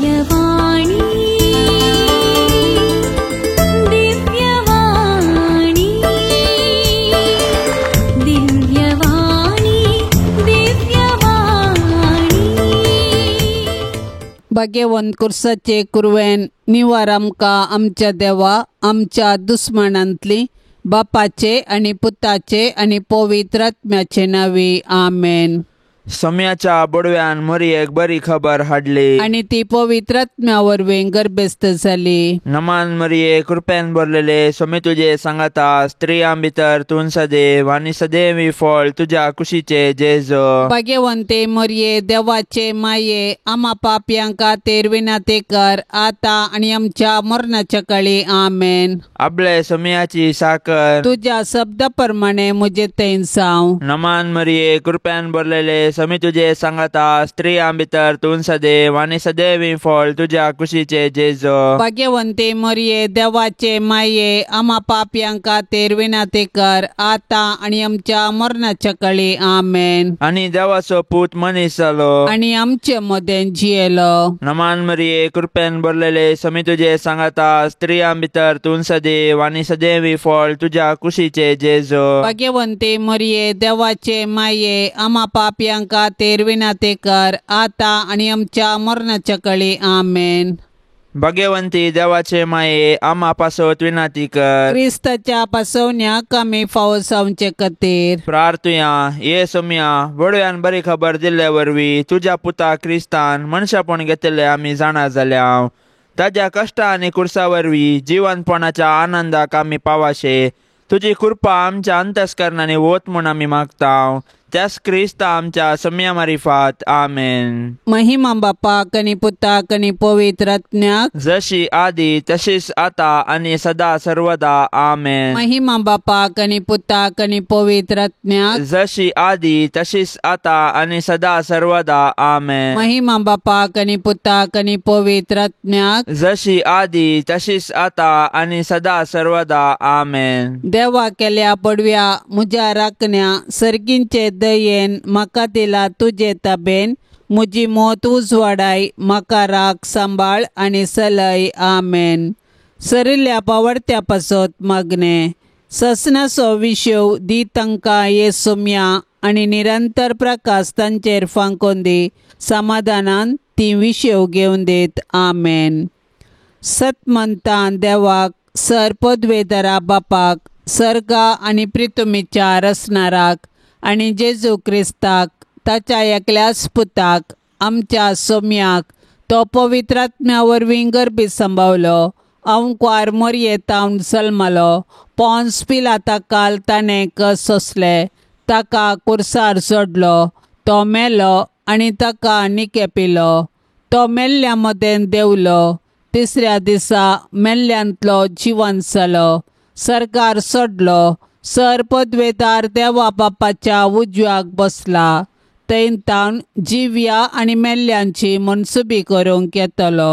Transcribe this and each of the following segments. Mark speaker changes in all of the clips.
Speaker 1: दिव्यवाणी दिव्यवाणी दिव्यवाणी दिव्यवाणी.
Speaker 2: भाग्यवंत कुर्साचे कुरवेन निवार आमकां आमच्या देवा आमच्या दुस्मानांतली बापाचे आनी पुताचे आनी पवित्र आत्म्याचे नांवी आमेन.
Speaker 3: सोम्याच्या बोडव्यान मोरयेक बरी खबर हाडली
Speaker 2: आनी ती पवित्र आत्म्या वरवीं गर्भस्थ जाली.
Speaker 3: नमान मरिये, कृपेन भरलेले, सोमी तुजे सांगाता, स्त्रियां भितर तूं सदैव आनी सदैवी फळ तुज्या कुशीचे जेजो.
Speaker 2: भाग्यवंते मरिये, देवाचे माये, आमा पापयां खातीर विनंती कर आतां आनी आमच्या मरणाच्या काळी आमेन.
Speaker 3: आपले सोम्याची साकर
Speaker 2: तुज्या शब्दा प्रमाणे म्हजे थंय जावं.
Speaker 3: नमान मरिये, कृपेन भरलेले, समी तुजे सांगाता, स्त्रियां भितर तूं सदैव आनी सदैवी फळ तुज्या कुशीचे जेजो.
Speaker 2: भाग्यवंते मरिये, देवाचे माये, आमा पापयां खातीर विनंती कर आतां आनी आमच्या मरणाच्या काळी आमेन.
Speaker 3: आनी देवाचो पूत मनीस जालो
Speaker 2: आनी आमचे मदें जियेलो.
Speaker 3: नमान मरिये, कृपेन भरलेले, समी तुजे सांगाता, स्त्रियां भितर तूं सदैव आनी सदैवी फळ तुज्या कुशीचे जेजो.
Speaker 2: भाग्यवंते मरिये, देवाचे माये, आमा पापयां खातीर विनंती कर आतां आनी आमच्या मरणाच्या काळी आमेन.
Speaker 3: भाग्यवंती देवाचे माये, आमा पासत विनंती कर.
Speaker 2: क्रिस्ताच्या पासवण्याक आमी फावो जावचे खातीर
Speaker 3: प्रार्थुया. ये सोम्या, वडव्यान बरी खबर दिल्ले वरवीं तुज्या पुता क्रिस्तान मनशापण घेतिल्ले आमी जाणा जाल्या. ताज्या कश्टा आनी कुर्सा वरवीं जिवनपणाच्या आनंदाक आमी पावाशे. तुजी कृपा आमच्या अंतस्करणांनी वत म्हूण आमी मागता. त्यास क्रिस्ता आमच्या सोम्या मारिफात आमेन.
Speaker 2: महिमा बापाक आनी पुताक आनी पवित्र आत्म्याक,
Speaker 3: जशी आदी तशीच आता आनी सदा सर्वदा आमेन.
Speaker 2: महिमा बापाक आनी पुताक आनी पवित्र आत्म्याक,
Speaker 3: जशी आदी तशीच आता आनी सदा सर्वदा आमेन.
Speaker 2: महिमा बापाक आनी पुताक आनी पवित्र आत्म्याक,
Speaker 3: जशी आदी तशीच आता आनी सदा सर्वदा आमेन.
Speaker 2: देवा केल्या पडव्या म्हज्या राखण्या सर्गींचे दयेन म्हाका दिला तुजे ताबेन म्हजी मोत उजवाडाय म्हाका राख सांबाळ आनी सलय आमेन. सरिल्ल्या पावडत्या पासत मागणे ससनाचो विशेव दी तांकां ये सोम्या आनी निरंतर प्रकाश तांचेर फांकोन दी समाधानान ती विशेव घेवन देत आमेन. सतमंतान देवाक सर पदवेधरा बापाक सर्गा आनी प्रितुमीच्या रसणाराक आनी जेजू क्रिस्ताक ताच्या एकल्याच पुताक आमच्या सोम्याक तो पवित्र आत्म्या वरवीं गर्भी सांबावलो अंकवार मोरये तावन जल्मलो पोन्स पिलाता काल ताणें कस सोंसले ताका कुर्सार सोडलो तो मेलो आनी ताका निके पिलो तो मेल्ल्या मदें देंवलो तिसऱ्या दिसा मेल्ल्यांतलो जिवंत जालो सरकार सोडलो सर पदवेदार देवा बापाच्या उजव्याक बसला थंय तावन जिव्या आनी मेल्ल्यांची मनसुबी करूंक येतलो.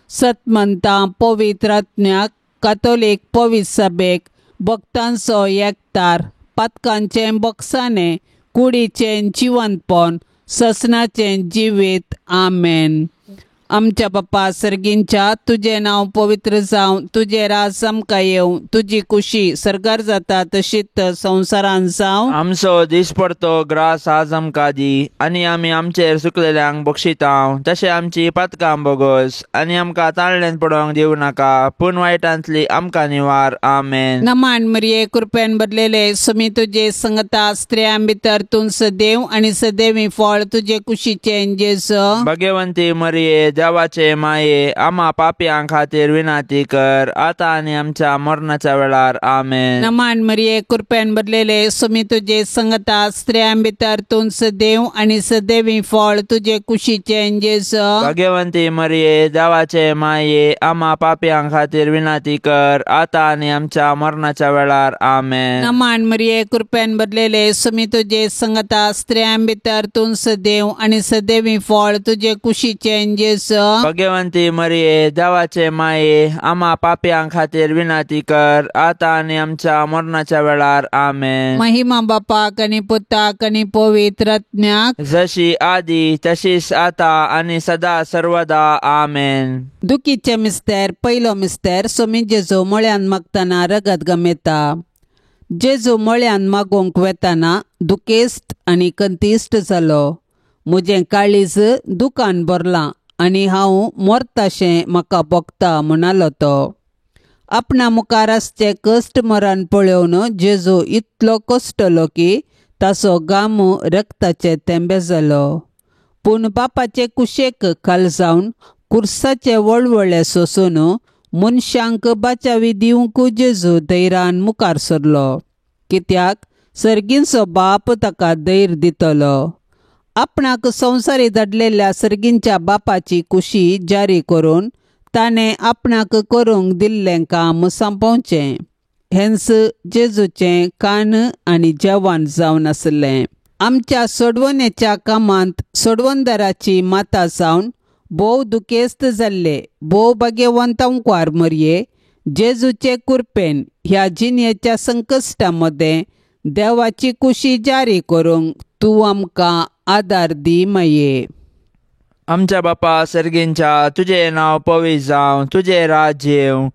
Speaker 2: सतमंतां पवित्र आत्म्याक कातोलीक पवित्र सभेक भक्तांचो एकतार पातकांचें बक्षाणें कुडीचें जिवंतपण ससनाचें जिवीत आमेन. आमच्या बापा सर्गींच्या तुजें नांव पवित्र जावं तुजें राज आमकां येवं तुजी कुशी सर्गार जाता तशीच संवसारान जावं.
Speaker 3: आमचो दिसपडतो ग्रास आज आमकां दी आनी आमी आमचेर सुकलेल्यांक बक्षिता तशें आमची पातकां बोगस आनी आमकां ताळ्ळेन पडोवंक दिवं नाका पूण वायटांतली आमकां निवार आमेन.
Speaker 2: नमान मरिये, कृपेन भरलेले, सुमी तुजे संगता, स्त्रियां भितर तूं सदैव आनी सदैवी फळ तुजे कुशीचें जेजू.
Speaker 3: भगवंती मरिये, देवाचे माये, आमा पापयां खातीर विनंती कर आता आनी आमच्या मरणाच्या वेळार आमेन.
Speaker 2: नमान मरिये, कृपेन भरलेले, सुमी तुजे संगता, स्त्रियां भितर तूं सदैव आनी सदैवी फळ तुजे कुशीचें जेजू.
Speaker 3: भगवंती मरिये, देवाचे माये, आमा पापयां खातीर विनंती कर आता आनी आमच्या मरणाच्या वेळार आमेन.
Speaker 2: नमान मरिये, कृपेन भरलेले, सुमी तुजे संगता, स्त्रियां भितर तूं सदैव आनी सदैवी फळ तुजे कुशीचें जेजू. जेजू.
Speaker 3: भगवंती मरिये, देवाचे माये, आम्हा पापयां खातीर विनंती कर, आता आनी आमच्या मरणाच्या वेळार. आमेन.
Speaker 2: महिमा बापाक आनी पुताक आनी पवित्र आत्म्याक,
Speaker 3: जशी आदी तशीच आता आनी सदा सर्वदा. आमेन.
Speaker 2: दुखीचे मिस्तेर. पयलो मिस्तेर. सोमी जेजू मळ्यान मागतना रगत गमेता. जेजू मळ्यान मागोवंक वेताना दुखेस्त आनी कंतिश्ट जालो. म्हजें काळीज दुकान भरलां आनी हांव मरताशें म्हाका भोगता म्हणालो तो. आपणा मुखार आसचें कश्ट मरण पळोवन जेजू इतलो कश्टलो की ताचो घाम रक्ताचे थेंबे जालो. पूण बापाचे कुशेक खाल जावन कुर्साचे वळवळे सोसून मनशांक बाचावी दिवंक जेजू धैर्यान मुखार सरलो, कित्याक सर्गींचो बाप ताका धैर्य दितलो. आपणाक संवसारी धाडलेल्या सर्गींच्या बापाची कुशी जारी करून ताणें आपणाक करूंक दिल्लें काम सोंपोवचें हेंच जेजूचें कान आनी जेवण जावन आसलें. आमच्या सोडवणेच्या कामांत सोडवणदाराची माता जावन भोव दुखेस्त जाल्ले भोव भाग्यवंत अंकवार मरये जेजूचे कुरपेन ह्या जिणेच्या संकश्टा मदें देवाची कुशी जारी करूंक तूं आमकां आदार दी माये.
Speaker 3: आमच्या बापा सर्गींच्या, तुजें नांव पवित्र जावं, तुजें राज्य येवं,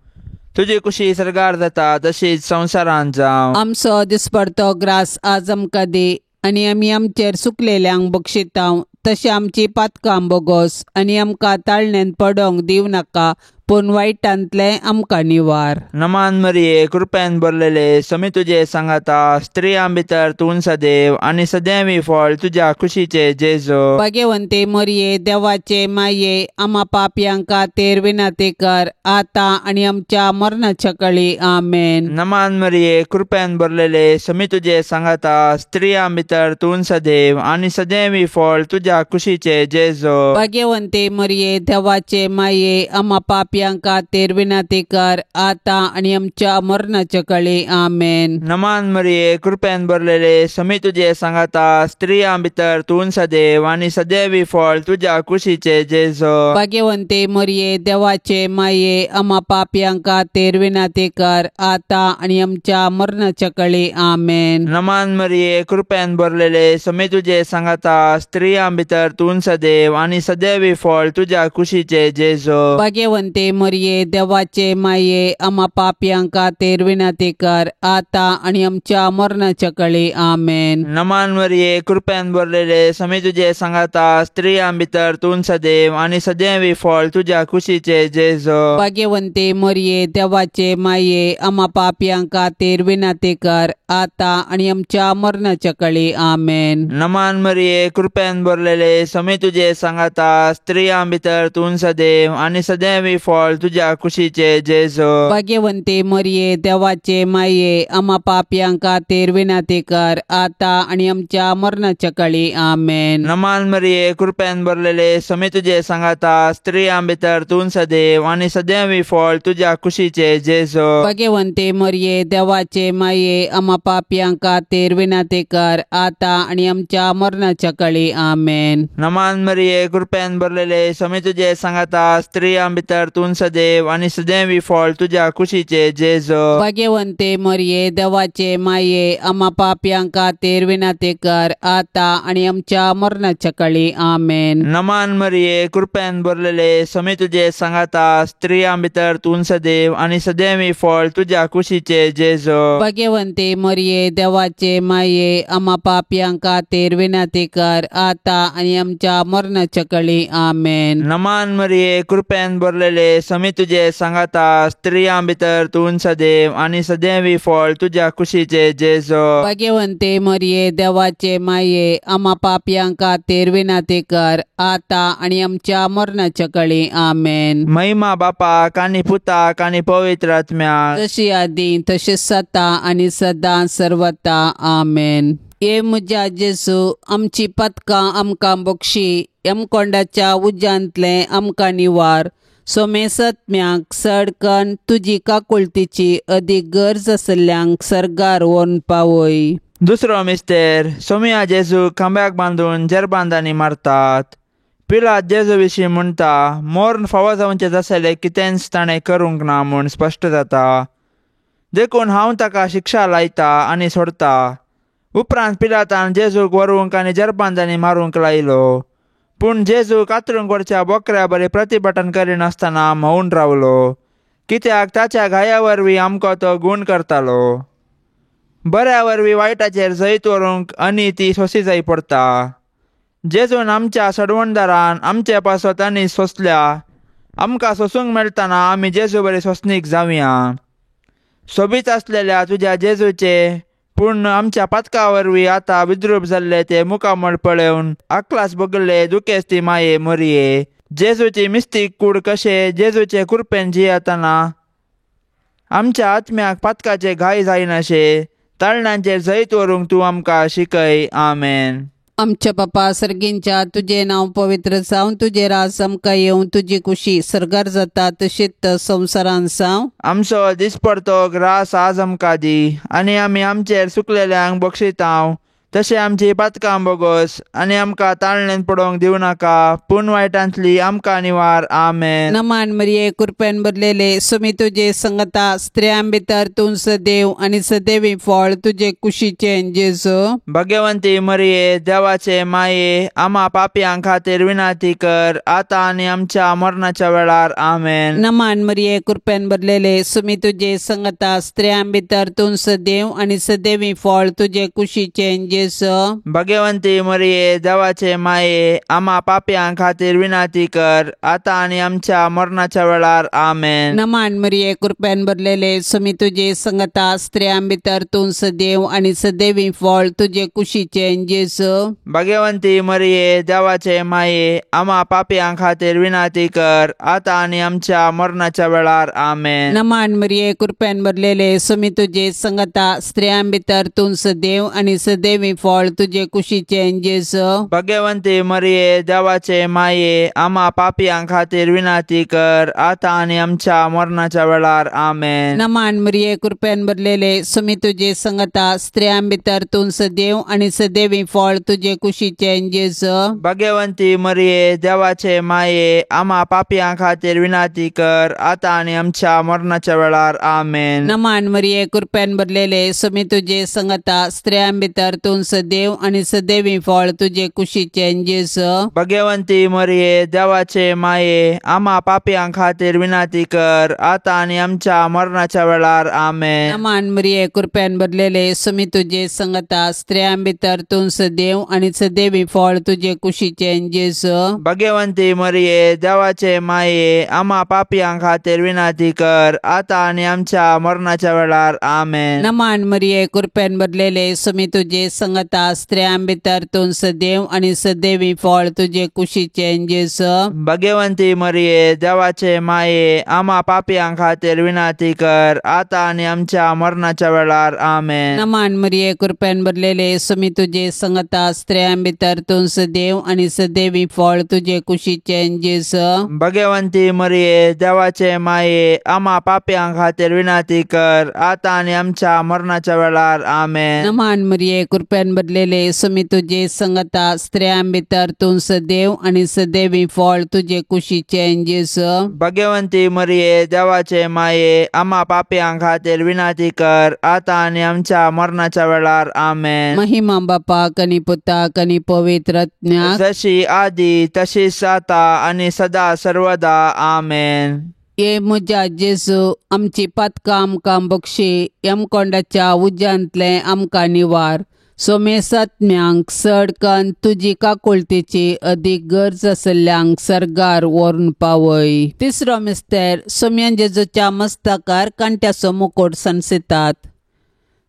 Speaker 3: तुजी कुशी सर्गार जाता तशीच संवसारांत जावं.
Speaker 2: आमचो दिसपडतो ग्रास आज आमकां दी आनी आमी आमचेर सुकलेल्यांक बक्षितांव तशें आमची पातकां बोगोस आनी आमकां ताळणेन पडोंक दिवं नाका, पूण वायटांतलें आमकां निवार.
Speaker 3: नमान मरिये, कृपेन भरलेले, समी तुजे सांगाता, स्त्रियां भितर तूं सदैव आनी सदैवी फळ तुज्या कुशीचे जेजू.
Speaker 2: भाग्यवंती मरिये, देवाचे माये, आमा पापयांक खातीर विनंती कर, आतां आनी आमच्या मरणाच्या कळी. आमेन.
Speaker 3: नमान मरिये, कृपेन भरलेले, समी तुजे सांगाता, स्त्रियां भितर तूं सदैव आनी सदैवी फळ तुज्या कुशीचे जेजू.
Speaker 2: भाग्यवंती मरिये, देवाचे माये, आमा पापयांक खातीर विनंती कर, आतां आनी आमच्या मरणाच्या कळी. आमेन.
Speaker 3: नमान मरिये, कृपेन भरलेले, समी तुजे सांगाता, स्त्रियां भितर तूं सदैव आनी सदैवी फळ तुज्या कुशीचे जेजू.
Speaker 2: भाग्यवंती मरिये, देवाचे माये, आमा पापयांक खातीर विनंती कर, आतां आनी आमच्या मरणाच्या कळी. आमेन.
Speaker 3: नमान मरिये, कृपेन भरलेले, समी तुजे सांगाता, स्त्रियां भितर तूं सदैव आनी सदैवी फळ तुज्या कुशीचे जेजू.
Speaker 2: भाग्यवंती मरिये, देवाचे माये, आमा पापयांक खातीर विनंती कर, आतां आनी आमच्या मरणाच्या कळी. आमेन.
Speaker 3: नमान मरिये, कृपेन भरलेले, समी तुजे सांगाता, स्त्रियां भितर तूं सदैव आनी सदैवी फळ तुज्या कुशीचे जेजू.
Speaker 2: भाग्यवंती मरिये, देवाचे माये, आमा पापयांक खातीर विनंती कर, आतां आनी आमच्या मरणाच्या कळी. आमेन.
Speaker 3: नमान मरिये, कृपेन भरलेले, समी तुजे सांगाता, स्त्रियां भितर तूं सदैव आनी सदैवी फळ तुज्या कुशीचे जेजू.
Speaker 2: भाग्यवंती मरिये, देवाचे माये, आमा पापयांक खातीर विनंती कर, आतां आनी आमच्या मरणाच्या कळी. आमेन.
Speaker 3: नमान मरिये, कृपेन भरलेले, समी तुजे सांगाता, स्त्रियां भितर तूं सदैव आनी सदैवी फळ तुज्या कुशीचे जेजू.
Speaker 2: भाग्यवंती मरिये, देवाचे माये, आमा पापयांक खातीर विनंती कर, आतां आनी आमच्या मरणाच्या कळी. आमेन.
Speaker 3: नमान मरिये, कृपेन भरलेले, समी तुजे सांगाता, स्त्रियां भितर तूं सदैव आनी सदैवी फळ तुज्या कुशीचे जेजू.
Speaker 2: भाग्यवंती मरिये, देवाचे माये, आमा पापयांक खातीर विनंती कर, आतां आनी आमच्या मरणाच्या कळी. आमेन.
Speaker 3: नमान मरिये, कृपेन भरलेले, समी तुजे सांगाता, स्त्रियां भितर तूं सदैव आनी सदैवी फळ तुज्या कुशीचे जेजू.
Speaker 2: भाग्यवंती मरिये, देवाचे माये, आमा पापयांक खातीर विनंती कर, आतां आनी आमच्या मरणाच्या कळी. आमेन.
Speaker 3: नमान मरिये, कृपेन भरलेले, समी तुजे सांगाता, स्त्रियां भितर तूं सदैव आनी सदैवी फळ तुज्या कुशीचे जेजू.
Speaker 2: भाग्यवंती मरिये, देवाचे माये, आमा पापयांक खातीर विनंती कर, आतां आनी आमच्या मरणाच्या कळी. आमेन.
Speaker 3: महिमा बापाक आनी पुताक आनी पवित्र आत्म्याक,
Speaker 2: जशी आदी तशीच सता आनी सदां सर्वता. आमेन. हे म्हज्या जेजू, आमची पदकां आमकां बक्षी, यमकोंडाच्या उज्यांतलें आमकां निवार, सोमेसत्म्याक सडकन तुजी काकुळतीची अदीक गरज आसल्ल्यांक सर्गार व्हरून पावय.
Speaker 3: दुसरो मिस्तेर. सोमिया जेजू खांब्याक बांदून जेरबांदांनी मारतात. पिलात जेजू विशीं म्हणटा, मोर्न फावो जावचें जासलें कितेंच ताणें करूंक ना म्हूण स्पश्ट जाता, देखून हांव ताका शिक्षा लायता आनी सोडता. उपरांत पिलातान जेजूक व्हरूंक आनी जरबांदांनी मारूंक लायलो. पूण जेजू कातरूंक व्हरच्या बोकऱ्या बरी प्रतिभटन करिनासतना मौन रावलो, कित्याक ताच्या घाया वरवीं आमकां तो गूण करतालो. बऱ्या वरवीं वायटाचेर जैत व्हरूंक आनी ती सोंसी जाय पडटा. जेजून आमच्या सडवणदारान आमचे पासत आनी सोंसल्या. आमकां सोंसूंक मेळटना आमी जेजू बरी सोंसणीक जावया. सोबीत आसलेल्या तुज्या जेजूचे पूण आमच्या पातका वरवीं आतां विद्रूप जाल्ले ते मुखामळ पळोवन आकलास भोगले दुखेस्ती माये मोरये. जेजूची मिस्तीक कूड कशें जेजूचे कुरपेन जियेतना आमच्या आत्म्याक पातकाचे घाय जायनाशे ताळणांचेर जैत व्हरूंक तूं आमकां शिकय. आमेन.
Speaker 2: आमच्या बापा सर्गींच्या, तुजें नांव पवित्र जावं, तुजें राज आमकां येवं, तुजी कुशी सर्गार जाता तशीच संवसारान जावं.
Speaker 3: आमचो दिसपडतो ग्रास आज आमकां दी, आनी आमी आमचेर सुकलेल्यांक बक्षितांव तशें आमची पातकां बोगोस, आनी आमकां ताळणेन पडोवंक दिवं नाका, पूण वायटांतली आमकां निवार. आमेन.
Speaker 2: नमान मरिये, कृपेन भरलेले, सुमी तुजे संगता, स्त्रियां भितर तूं सदैव आनी सदैवी फळ तुजे कुशीचें जेजू.
Speaker 3: भगवंती मरिये, देवाचे माये, आमा पापयां खातीर विनंती कर, आतां आनी आमच्या मरणाच्या वेळार. आमेन.
Speaker 2: नमान मरिये, कृपेन भरलेले, सुमी तुजे संगता, स्त्रियां भितर तूं सदैव आनी सदैवी फळ तुजे कुशीचें जेजू.
Speaker 3: भगवंती मरिये, देवाचे माये, आमा पापयां खातीर विनंती कर, आतां आनी आमच्या मरणाच्या वेळार. आमेन.
Speaker 2: नमान मरिये, कृपेन भरलेले, सुमी तुजे संगता, स्त्रियां भितर तूं सदैव आनी सदैवी फळ तुजे कुशीचें जेजू.
Speaker 3: भगवंती मरिये, देवाचे माये, आमा पापयां खातीर विनंती कर, आतां आनी आमच्या मरणाच्या वेळार. आमेन.
Speaker 2: नमान मरिये, कृपेन भरलेले, सुमी तुजे संगता, स्त्रियां भितर तूं सदैव आनी सदैवी फळ तुजे कुशीचें जेजू.
Speaker 3: भगवंती मरिये, देवाचे माये, आमा पापयां खातीर विनंती कर, आतां आनी आमच्या मरणाच्या वेळार. आमेन.
Speaker 2: नमान मरिये, कृपेन भरलेले, सुमी तुजे संगता, स्त्रियां भितर तूं सदैव आनी सदैवी फळ तुजे कुशीचें जेजू.
Speaker 3: भगवंती मरिये, देवाचे माये, आमा पापयां खातीर विनंती कर, आतां आनी आमच्या मरणाच्या वेळार. आमेन.
Speaker 2: नमान मरिये, कृपेन भरलेले, सुमी तुजे संगता, स्त्रियां भितर तूं सदैव आनी सदैवी फळ तुजे कुशीचें जेजू.
Speaker 3: भगवंती मरिये, देवाचे माये, आमा पापयां खातीर विनंती कर, आतां आनी आमच्या मरणाच्या वेळार. आमेन.
Speaker 2: नमान मरिये, कृपेन भरलेले, सुमी तुजे संगता, स्त्रियां भितर तूं सदैव आनी सदैवी फळ तुजे कुशीचें जेजू.
Speaker 3: भगवंती मरिये, देवाचे माये, आमा पापयां खातीर विनंती कर, आतां आनी आमच्या मरणाच्या वेळार. आमेन.
Speaker 2: नमान मरिये, कृपेन भरलेले, सुमी तुजे संगता, स्त्रियां भितर तूं सदैव आनी सदैवी फळ तुजे कुशीचें जेजू.
Speaker 3: भगवंती मरिये, देवाचे माये, आमा पापयां खातीर विनंती कर, आतां आनी आमच्या मरणाच्या वेळार. आमेन.
Speaker 2: नमान मरिये, कृपेन भरलेले, सुमी तुजे संगता, स्त्रियां भितर तूं सदैव आनी सदैवी फळ तुजे कुशीचें जेजू.
Speaker 3: भगवंती मरिये, देवाचे माये, आमा पापयां खातीर विनंती कर, आतां आनी आमच्या मरणाच्या वेळार. आमेन.
Speaker 2: नमान मरिये, कृपेन भरलेले, सुमी तुजे संगता, स्त्रियां भितर तूं सदैव आनी सदैवी फळ तुजे कुशीचें जेजू.
Speaker 3: भगवंती मरिये, देवाचे माये, आमा पापयां खातीर विनंती कर, आतां आनी आमच्या मरणाच्या वेळार. आमेन.
Speaker 2: महिमा बापाक आनी पुताक आनी पवित्र आत्म्याक,
Speaker 3: जशी आदी तशीच आतां आनी सदा सर्वदा. आमेन.
Speaker 2: ये म्हज्या जेजू, आमची पातकां आमकां बक्षी, यमकोंडाच्या उज्यांतलें आमकां निवार. सोमेसात्म्यांक चड कन्न तुजी काकुळतेची अदीक गरज आशिल्ल्यांक सर्गार व्हरून पावय. तिसरो मिस्तेर, सोम्यान जेजूच्या मस्तकार कांट्याचो मुकोट सणसितात.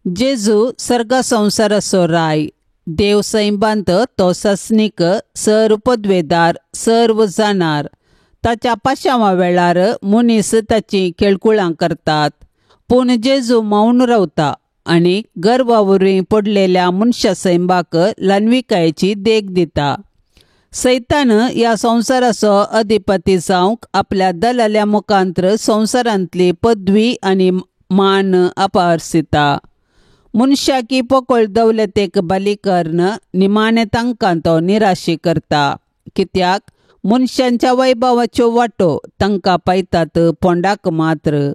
Speaker 2: जेजू सर्गा संवसाराचो राय, देव सैबांत तो सस्नीक, सर्व पदवेदार, सर्व जाणार. ताच्या पाशांवा वेळार मनीस ताची खेळकुळां करतात, पूण जेजू मौन रावता आनी गर्वा वरवीं पडलेल्या मनशा सैंबाक ल्हानविकायेची देख दिता. सैतान ह्या संवसाराचो अधिपती जावंक आपल्या दलाल्या मुखांत्र संवसारांतली पदवी आनी मान अपारसिता. मनशाकी पोकळ दौलतेक बली करून निमाणें तांकां तो निराशी करता, कित्याक मनशांच्या वैभवाच्यो वाटो तांकां पायतात पोंडाक मात्र.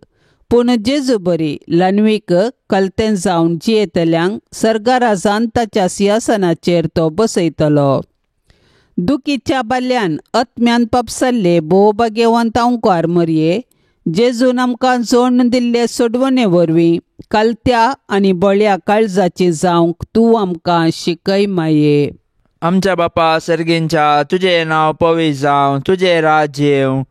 Speaker 2: पूण जेजू बरी ल्हानवीक कलतें जावन जियेतल्यांक सर्गाराजान ताच्या सिंहासनाचेर तो बसयतलो. दुखीच्या बाल्यान आत्म्यान पापसल्ले भोव भाग्यवंत अंकार मरये जेजून आमकां जोडून दिल्ले सोडवणे वरवीं कलत्या आनी बळ्या काळजाची जावंक तूं आमकां शिकय माये.
Speaker 3: आमच्या बापा सर्गींच्या तुजें नांव पवित्र जावं, तुजें राज्य येवं,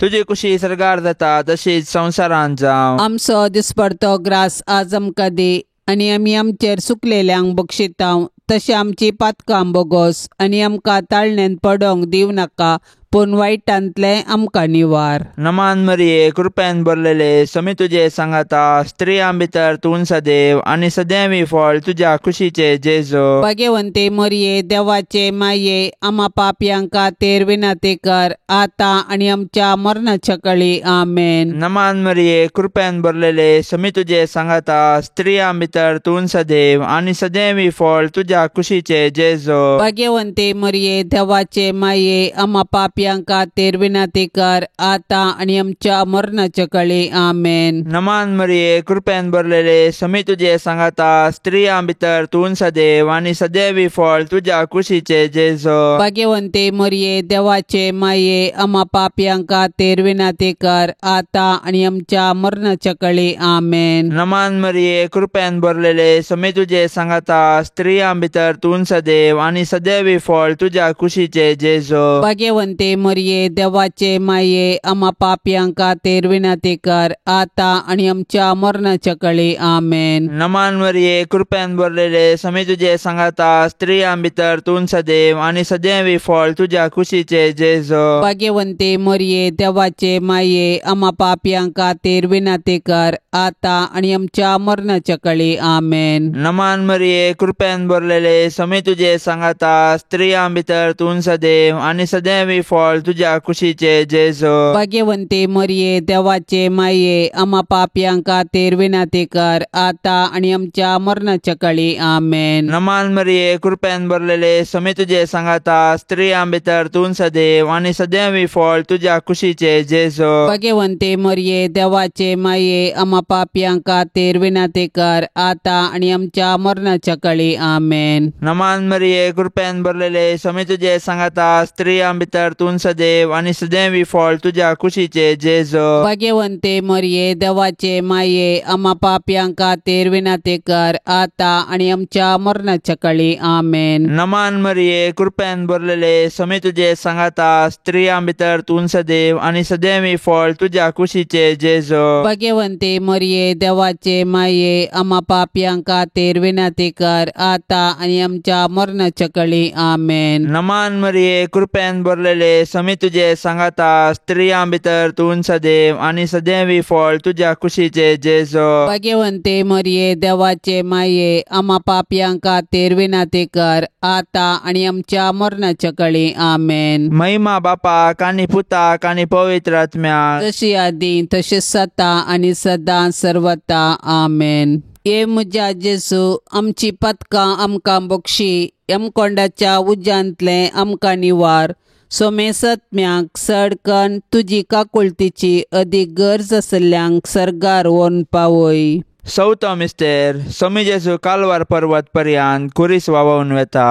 Speaker 3: तुजी कुशी सर्गार जाता तशीच संवसारांत जावं.
Speaker 2: आमचो दिसपडतो ग्रास आज आमकां दी आनी आमी आमचेर सुकलेल्यांक बक्षितांव तशें आमची पातकां बोगोस आनी आमकां ताळण्यान पडोंक दिवं नाका पूण वायटांतलें आमकां निवार.
Speaker 3: नमान मरिये कृपेन भरलेले समी तुजे सांगाता, स्त्रियां भितर तूं सदैव आनी सदैवी फळ तुज्या कुशीचे जेजू.
Speaker 2: भाग्यवंते मरिये देवाचे माये आमा पापयांक खातीर विनंती कर आतां आनी आमच्या मरणाच्या कळी. आमेन.
Speaker 3: नमान मरिये कृपेन भरलेले समी तुजे सांगाता, स्त्रियां भितर तूं सदैव आनी सदैवी फळ तुज्या कुशीचे जेजू.
Speaker 2: भाग्यवंते मरिये देवाचे माये आमा पापयांक खातीर विनंती कर आतां आनी आमच्या मरणाच्या कळी. आमेन.
Speaker 3: नमान मरिये कृपेन भरलेले समी तुजे सांगाता, स्त्रियां भितर तूं सदैव आनी सदैवी फळ तुज्या कुशीचे जेजू.
Speaker 2: भाग्यवंते मरिये देवाचे माये आमा पापयांक खातीर विनंती कर आतां आनी आमच्या मरणाच्या कळी. आमेन.
Speaker 3: नमान मरिये कृपेन भरलेले समी तुजे सांगाता, स्त्रियां भितर तूं सदैव आनी सदैवी फळ तुज्या कुशीचे जेजू.
Speaker 2: भाग्यवंते मरिये देवाचे माये आमा पापयांक खातीर विनंती कर आतां आनी आमच्या मरणाच्या कळी. आमेन.
Speaker 3: नमान मरिये कृपेन भरलेले समी तुजे सांगाता, स्त्रियां भितर तूं सदैव आनी सदैवी फळ तुज्या कुशीचे जेजू.
Speaker 2: भाग्यवंते मरिये देवाचे माये आमा पापयांक खातीर विनंती कर आतां आनी आमच्या मरणाच्या कळी. आमेन.
Speaker 3: नमान मरिये कृपेन भरलेले समी तुजे सांगाता, स्त्रियां भितर तूं सदैव आनी सदैवी फळ तुज्या कुशीचे जेजू.
Speaker 2: भाग्यवंते मरिये देवाचे माये आमा पापयांक खातीर विनंती कर आतां आनी आमच्या मरणाच्या कळी. आमेन.
Speaker 3: नमान मरिये कृपेन भरलेले समी तुजे सांगाता, स्त्रियां भितर तूं सदैव आनी सदैवी फळ तुज्या कुशीचे जेजू.
Speaker 2: भाग्यवंते मरिये देवाचे माये आमा पापयांक खातीर विनंती कर आतां आनी आमच्या मरणाच्या कळी. आमेन.
Speaker 3: नमान मरिये कृपेन भरलेले समी तुजे सांगाता, स्त्रियां भितर तूं सदैव आनी सदैवी फळ तुज्या कुशीचे जेजू.
Speaker 2: भाग्यवंते मरिये देवाचे माये आमा पापयांक खातीर विनंती कर आतां आनी आमच्या मरणाच्या कळी. आमेन.
Speaker 3: नमान मरिये कृपेन भरलेले समी तुजे सांगाता, स्त्रियां भितर तूं सदैव आनी सदैवी फळ तुज्या कुशीचे जेजू.
Speaker 2: भाग्यवंते मरिये देवाचे माये आमा पापयांक खातीर विनंती कर आतां आनी आमच्या मरणाच्या कळी. आमेन.
Speaker 3: नमान मरिये कृपेन भरलेले समी तुजे सांगाता, स्त्रियां भितर तूं सदैव आनी सदैवी फळ तुज्या कुशीचे जेजू.
Speaker 2: भाग्यवंते मरिये देवाचे माये आमा पापयांक खातीर विनंती कर आतां आनी आमच्या मरणाच्या कळी. आमेन.
Speaker 3: महिमा बापाक आनी पुताक आनी पवित्र आत्म्याक,
Speaker 2: जशी आदी तशी सता आनी सदां सर्वता. आमेन. ये म्हज्या जेजू आमची पदकां आमकां बक्षी, यमकोंडाच्या उज्यांतलें आमकां निवार, सोमेसत्म्याक सडकन तुजी काकुळतीची अदीक गरज आसल्ल्यांक सर्गार व्हरून पावय.
Speaker 3: चवथो मिस्तेर समी जेजू कालवार पर्वत पर्यंत खुरीस व्हांवोवन वेता.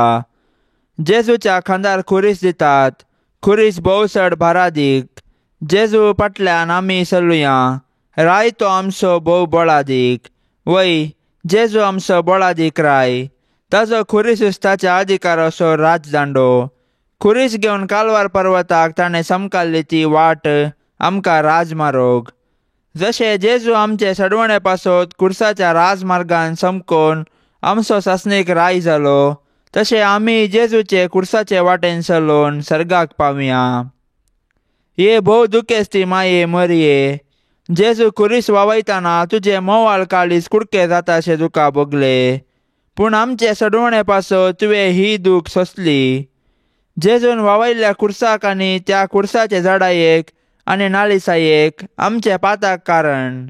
Speaker 3: जेजूच्या खांदार खुरीस दितात, खुरीस भोव चड भारादीक. जेजू फाटल्यान आमी चलुया, राय तो आमचो भोव बळादीक. वय जेजू आमचो बळादीक राय, ताजो खुरीस ताच्या अधिकाराचो राजदांडो. खुरीस घेवन कालवार पर्वताक ताणें समकाल्ली ती वाट आमकां राजमारोग. जशें जेजू आमचे सडवणे पासत खुर्साच्या राजमार्गान समकोन आमचो सासणीक राय जालो, तशें आमी जेजूचे खुर्साचे वाटेन चलोवन सर्गाक पावया. ये भोव दुखेस्ती माये मरये, जेजू खुरीस वावयतना तुजें मोवाळ काळीज कुडके जाता अशें तुका भोगले, पूण आमचे सडवणे पासत तुवें ही दूख सोंसली. जेजून वावयल्ल्या खुर्साक आनी त्या खुर्साचे जडायेक आनी नालिसायेक आमचे पाताक कारण.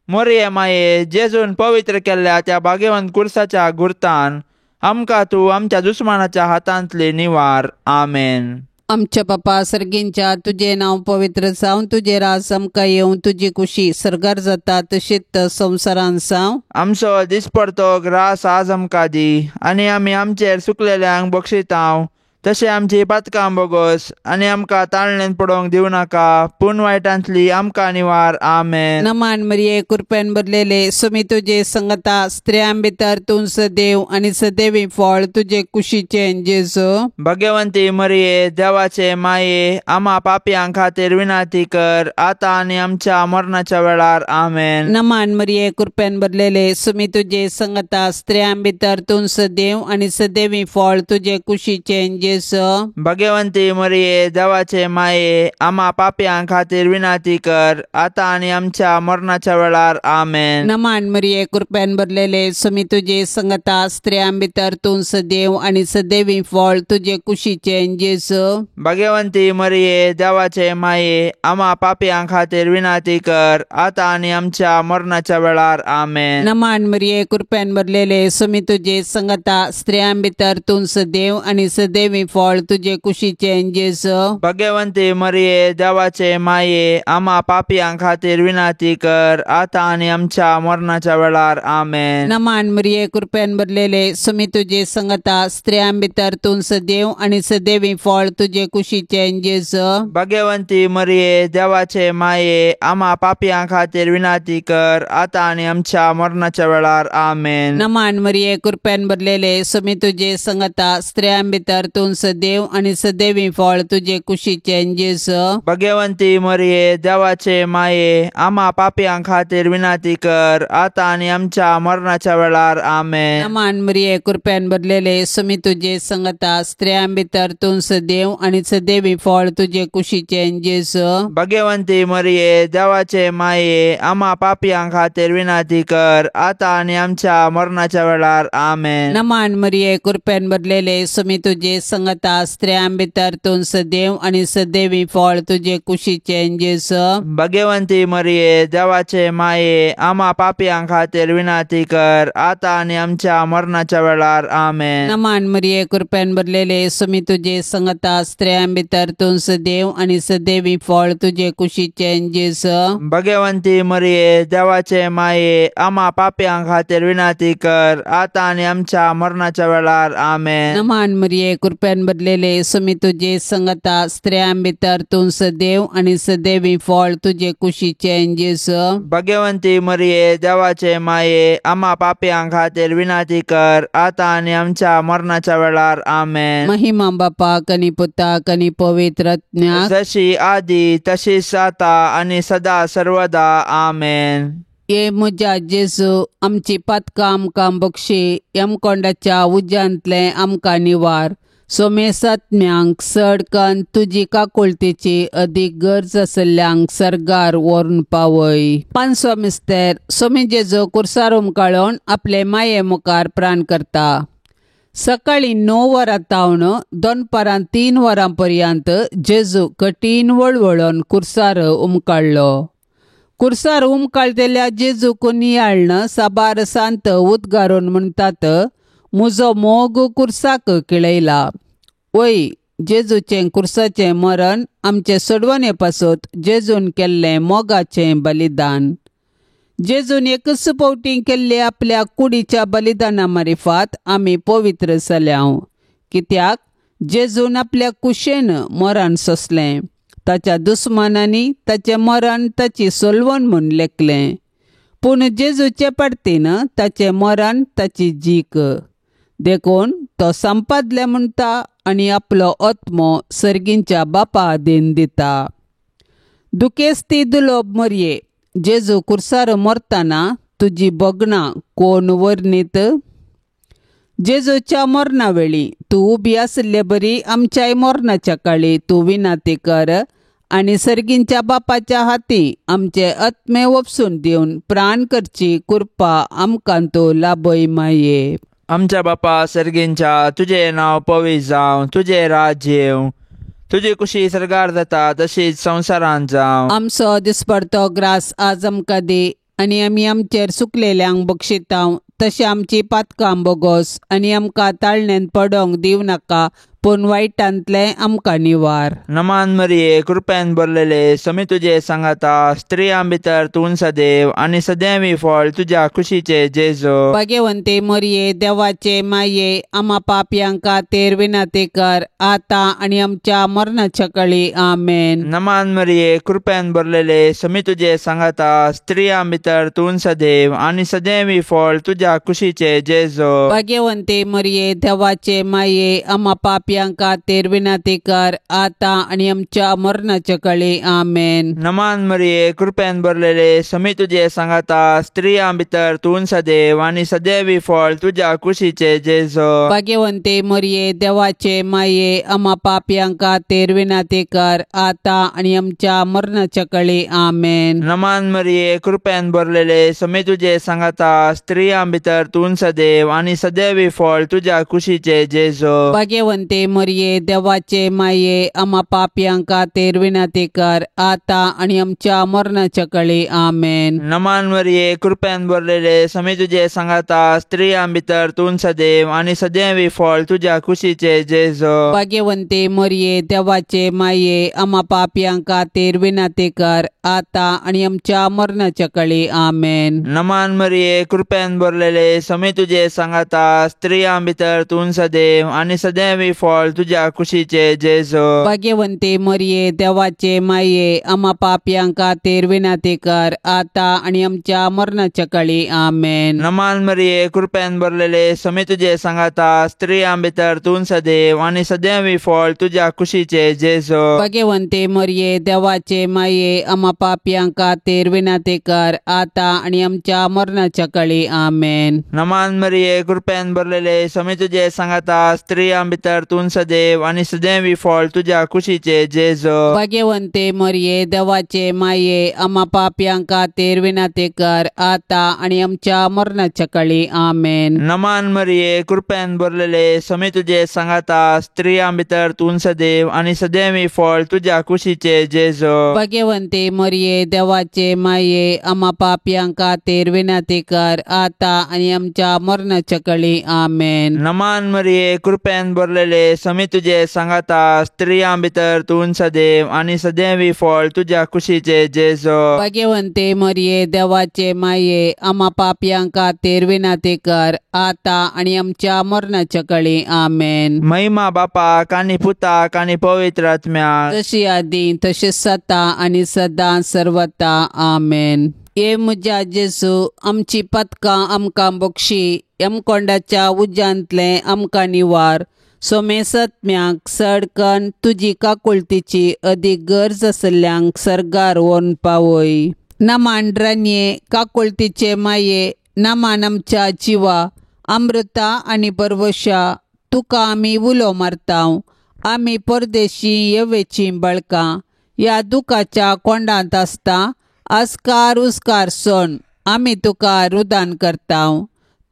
Speaker 3: मोरये माये, जेजून पवित्र केल्ल्या त्या भाग्यवंत खुर्साच्या गुर्तान आमकां तूं आमच्या दुस्मानाच्या हातांतली निवार. आमेन.
Speaker 2: आमच्या बापा सर्गींच्या तुजें नांव पवित्र जावं, तुजें राज आमकां येवं, तुजी कुशी सर्गार जाता तशीच संवसारान जावं.
Speaker 3: आमचो दिसपडतो ग्रास आज आमकां दी आनी आमी आमचेर सुकलेल्यांक बक्षितांव तशें आमची पातकां बोगोस आनी आमकां ताळणेन पडोवंक दिवं नाका पूण वायटांतली आमकां निवार. आमेन.
Speaker 2: नमान मरिये कृपेन भरलेले सुमी तुजे संगता, स्त्रियां भितर तूं सदैव आनी सदैवी फळ तुजे कुशीचें जेजू.
Speaker 3: भगवंती मरिये देवाचे माये आमा पापयां खातीर विनंती कर आतां आनी आमच्या मरणाच्या वेळार. आमेन.
Speaker 2: नमान मरिये कृपेन भरलेले सुमी तुजे संगता, स्त्रियां भितर तूं सदैव आनी सदैवी फळ तुजे कुशीचें जेजू.
Speaker 3: भगवंती मरिये देवाचे माये आमा पापयां खातीर विनंती कर आतां आनी आमच्या मरणाच्या वेळार. आमेन.
Speaker 2: नमान मरिये कृपेन भरलेले सुमी तुजे संगता, स्त्रियां भितर तूं सदैव आनी सदैवी फळ तुजे कुशीचें जेजू.
Speaker 3: भगवंती मरिये देवाचे माये आमा पापयां खातीर विनंती कर आतां आनी आमच्या मरणाच्या वेळार. आमेन.
Speaker 2: नमान मरिये कृपेन भरलेले सुमी तुजे संगता, स्त्रियां भितर तूं सदैव आनी सदैवी फळ तुजे कुशीचें जेजू.
Speaker 3: भगवंती मरिये देवाचे माये आमा पापयां खातीर विनंती कर आतां आनी आमच्या मरणाच्या वेळार. आमेन.
Speaker 2: नमान मरिये कृपेन भरलेले सुमी तुजे संगता, स्त्रियां भितर तूं सदैव आनी सदैवी फळ तुजे कुशीचें जेजू.
Speaker 3: भगवंती मरिये देवाचे माये आमा पापयां खातीर विनंती कर आतां आनी आमच्या मरणाच्या वेळार. आमेन.
Speaker 2: नमान मरिये कृपेन भरलेले सुमी तुजे संगता, स्त्रियां भितर तूं सदैव आनी सदैवी फळ तुजे कुशीचें जेजू.
Speaker 3: भगवंती मरिये देवाचे माये आमा पापयां खातीर विनंती कर आतां आनी आमच्या मरणाच्या वेळार. आमेन.
Speaker 2: नमान मरिये कृपेन भरलेले सुमी तुजे संगता, स्त्रियां भितर तूं सदैव आनी सदैवी फळ तुजे कुशीचें जेजू.
Speaker 3: भगवंती मरिये देवाचे माये आमा पापयां खातीर विनंती कर आतां आनी आमच्या मरणाच्या वेळार. आमेन.
Speaker 2: नमान मरिये कृपेन भरलेले सुमी तुजे संगता, स्त्रियां भितर तूं सदैव आनी सदैवी फळ तुजे कुशीचें जेजू.
Speaker 3: भगवंती मरिये देवाचे माये आमा पापयां खातीर विनंती कर आतां आनी आमच्या मरणाच्या वेळार. आमेन.
Speaker 2: नमान मरिये कृपेन भरलेले सुमी तुजे संगता, स्त्रियां भितर तूं सदैव आनी सदैवी फळ तुजे कुशीचें जेजू.
Speaker 3: भगवंती मरिये देवाचे माये आमा पापयां खातीर विनंती कर आतां आनी आमच्या मरणाच्या वेळार. आमेन.
Speaker 2: नमान मरिये कृपेन भरलेले सुमी तुजे संगता, स्त्रियां भितर तूं सदैव आनी सदैवी फळ तुजे कुशीचें जेजू.
Speaker 3: भगवंती मरिये देवाचे माये आमा पापयां खातीर विनंती कर आतां आनी आमच्या मरणाच्या वेळार. आमेन.
Speaker 2: महिमा बापाक आनी पुताक आनी पवित्र आत्म्याक,
Speaker 3: जशी आदी तशीच आता आनी सदा सर्वदा. आमेन.
Speaker 2: ये म्हज्या जेजू, आमची पातकां आमकां बक्षी, यमकोंडाच्या उज्यांतलें आमकां निवार. सोमेसात्म्यांक सडकन तुजी काकुळतेची अदीक गरज आसल्ल्यांक सर्गार व्हरून पावय. पांचवो मिस्तेर. सोमी जेजू कुर्सार उमकाळोन आपले माये मुखार प्राण करता. सकाळी 9 वरां तावन दनपारां 3 वरां पर्यंत जेजू कठीण वळवळोन कुर्सार उमकाळ्ळो. कुर्सार उमकाळतेल्या जेजूक नियाळ्ण साबार सांत उद्गारून म्हणटात, मुजो मोग कुर्साक किळयला. वय, जेजूचें कुर्साचें मरण आमचे सोडवणे पासत जेजून केल्लें मोगाचें बलिदान. जेजून एकच फावटी केल्ले आपल्या कुडीच्या बलिदाना मारिफात आमी पवित्र जाल्याव. कित्याक जेजून आपल्या कुशेन मरण सोंसलें. ताच्या दुस्मानांनी ताचें मरण ताची सोलवण म्हूण लेखलें, पूण जेजूचे पार्टीन ताचें मरण ताची जीक. देखून तो संपादले म्हणटा आनी आपलो आत्मो सर्गींच्या बापा आदीन दिता. दुखेस्ती दुलोब मरये, जेजू कुर्सार मरतना तुजी भोगणां कोण वर्णीत? जेजूच्या मरणा वेळी तूं उबी आशिल्ले बरी आमच्याय मरणाच्या काळी तूं विनंती कर आनी सर्गींच्या बापाच्या हाती आमचे आत्मे वपसून दिवन प्राण करची कृपा आमकां तूं लाभय माये.
Speaker 3: आमच्या बापा सर्गींच्या, तुजें नांव पवित्र जावं, तुजें राज्य येवं, तुजी कुशी सर्गार जाता तशीच संवसारांत जावं.
Speaker 2: आमचो दिसपडतो ग्रास आज आमकां दी आनी आमी आमचेर सुकलेल्यांक बक्षितांव तशें आमची पातकां बोगोस आनी आमकां ताळणेन पडोंक दिवं नाका, पूण वायटांतलें आमकां निवार.
Speaker 3: नमान मरिये कृपेन भरलेले समी तुजे सांगाता स्त्रियां भितर तूं सदैव आनी सदैवी फळ तुज्या कुशीचे जेजू.
Speaker 2: भाग्यवंते मरिये देवाचे माये आमा पापयां खातीर विनंती कर आतां आनी आमच्या मरणाच्या कळी. आमेन.
Speaker 3: नमान मरिये कृपेन भरलेले समी तुजे सांगाता स्त्रियां भितर तूं सदैव आनी सदैवी फळ तुज्या कुशीचे जेजू.
Speaker 2: भाग्यवंते मरिये देवाचे माये आमा पापयां खातीर विनंती कर आतां आनी आमच्या मरणाच्या कळी. आमेन.
Speaker 3: नमान मरिये कृपेन भरलेले समी तुजे सांगाता स्त्रियां भितर तूं सदैव आनी सदैवी फळ तुज्या कुशीचे जेजू.
Speaker 2: भाग्यवंते मरिये देवाचे माये आमा पापयां खातीर विनंती कर आतां आनी आमच्या मरणाच्या कळी. आमेन.
Speaker 3: नमान मरिये कृपेन भरलेले समी तुजे सांगाता स्त्रियां भितर तूं सदैव आनी सदैवी फळ तुज्या कुशीचे जेजू.
Speaker 2: भाग्यवंते मरिये देवाचे माये आमा पापयां खातीर विनंती कर आतां आनी आमच्या मरणाच्या कळी. आमेन.
Speaker 3: नमान मरिये कृपेन भरलेले समी तुजे सांगाता स्त्रियां भितर तूं सदैव आनी सदैवी फळ तुज्या कुशीचे जेजू.
Speaker 2: भाग्यवंते मरिये देवाचे माये आमा पापयां खातीर विनंती कर आतां आनी आमच्या मरणाच्या कळी. आमेन.
Speaker 3: नमान मरिये कृपेन भरलेले समी तुजे सांगाता स्त्रियां भितर तूं सदैव आनी सदैवी फळ तुज्या कुशीचे जेजू.
Speaker 2: भाग्यवंते मरिये देवाचे माये आमा पापयां खातीर विनंती कर आतां आनी आमच्या मरणाच्या कळी. आमेन.
Speaker 3: नमान मरिये कृपेन भरलेले समी तुजे सांगाता स्त्रियां भितर तूं सदैव आनी सदैवी फळ तुज्या कुशीचे जेजू.
Speaker 2: भाग्यवंते मरिये देवाचे माये आमा पापयां खातीर विनंती कर आतां आनी आमच्या मरणाच्या कळी. आमेन.
Speaker 3: नमान मरिये कृपेन भरलेले समी तुजे सांगाता स्त्रियां भितर तूं सदैव आनी सदैवी फळ तुज्या कुशीचे जेजू.
Speaker 2: भाग्यवंते मरिये देवाचे माये आमा पापयां खातीर विनंती कर आतां आनी आमच्या मरणाच्या कळी. आमेन.
Speaker 3: नमान मरिये कृपेन भरलेले समी तुजे सांगाता स्त्रियां भितर तूं सदैव आनी सदैवी फळ तुज्या कुशीचे जेजू.
Speaker 2: भाग्यवंते मरिये देवाचे माये आमा पापयां खातीर विनंती कर आतां आनी आमच्या मरणाच्या कळी. आमेन.
Speaker 3: नमान मरिये कृपेन भरलेले समी तुजे सांगाता स्त्रियां भितर तूं सदैव आनी सदैवी फळ तुज्या कुशीचे जेजू.
Speaker 2: भाग्यवंते मरिये देवाचे माये आमा पापयां खातीर विनंती कर आतां आनी आमच्या मरणाच्या कळी. आमेन.
Speaker 3: महिमा बापाक आनी पुताक आनी पवित्र आत्म्याक,
Speaker 2: जशी आदी तशी सता आनी सदां सर्वता. आमेन. ये म्हज्या जेजू आमची पदकां आमकां बक्षी यमकोंडाच्या उज्यांतलें आमकां निवार. सोमेसत्म्याक सडकन तुजी काकुळतीची अदीक गरज आसल्ल्यांक सर्गार व्हरून पावय. नमान रानये काकुळतीचे माये नमान आमच्या जिवा अमृता आनी परवशा तुका आमी उलो मारतांव. आमी परदेशी येवेचीं बळकां ह्या दुखाच्या कोंडांत आसता आस्कार उस्कार सण आमी तुका रुदान करतांव.